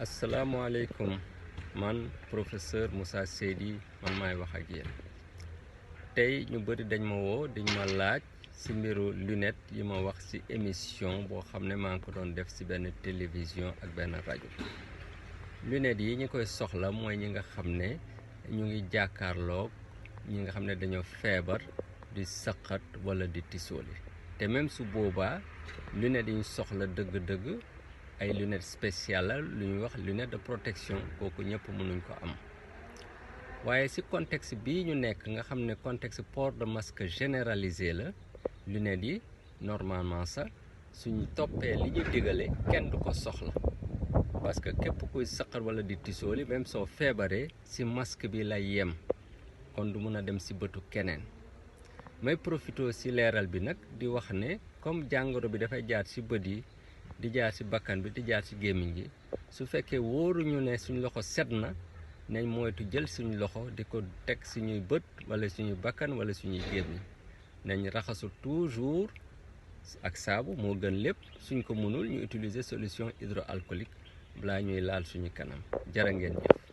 asalaamaaleykum man professeur Moussa Seydi man maay wax ak yéen tey ñu bëri dañ ma woo dañ ma laaj ci mbiru lunette yi ma wax ci émission boo xam ne maa ngi ko doon def ci benn télévision ak benn rajo. Lunette yi ñi koy soxla mooy ñi nga xam ne ñu ngi jàkkaarloog ñi nga xam ne dañoo feebar di sëqat walla di tisooli te même su boobaa lunette yi ñu soxla dëgg-dëgg ay lunettes spéciales la lu ñuy wax lunette de protection kooku ñëpp mënuñ ko am waaye ci contexte bii ñu nekk nga xam ne contexte port de masque généralisé la lunettes yi normalement sax suñu toppee li ñu digale kenn du ko soxla parce que képp kuy saqar walla di tisooli même soo feebaree ci masque bi lay yem kon du mun a dem ci bëtu keneen may profité ci leeral bi nag di wax ne comme jàngoro bi dafay jaar ci bët yi di jaar ci bakkan bi di jaar ci gémmiñ gi su fekkee wóoruñu ne suñ loxo set na nañ moytu jël suñu loxo di ko teg suñuy bët walla suñuy bakkan walla suñuy gémmiñ nañ raxasu toujours ak saabu moo gën lépp suñ ko mënul ñu utiliser solution hydroalcoolique balaa ñuy laal suñu kanam jërë ngeen jëf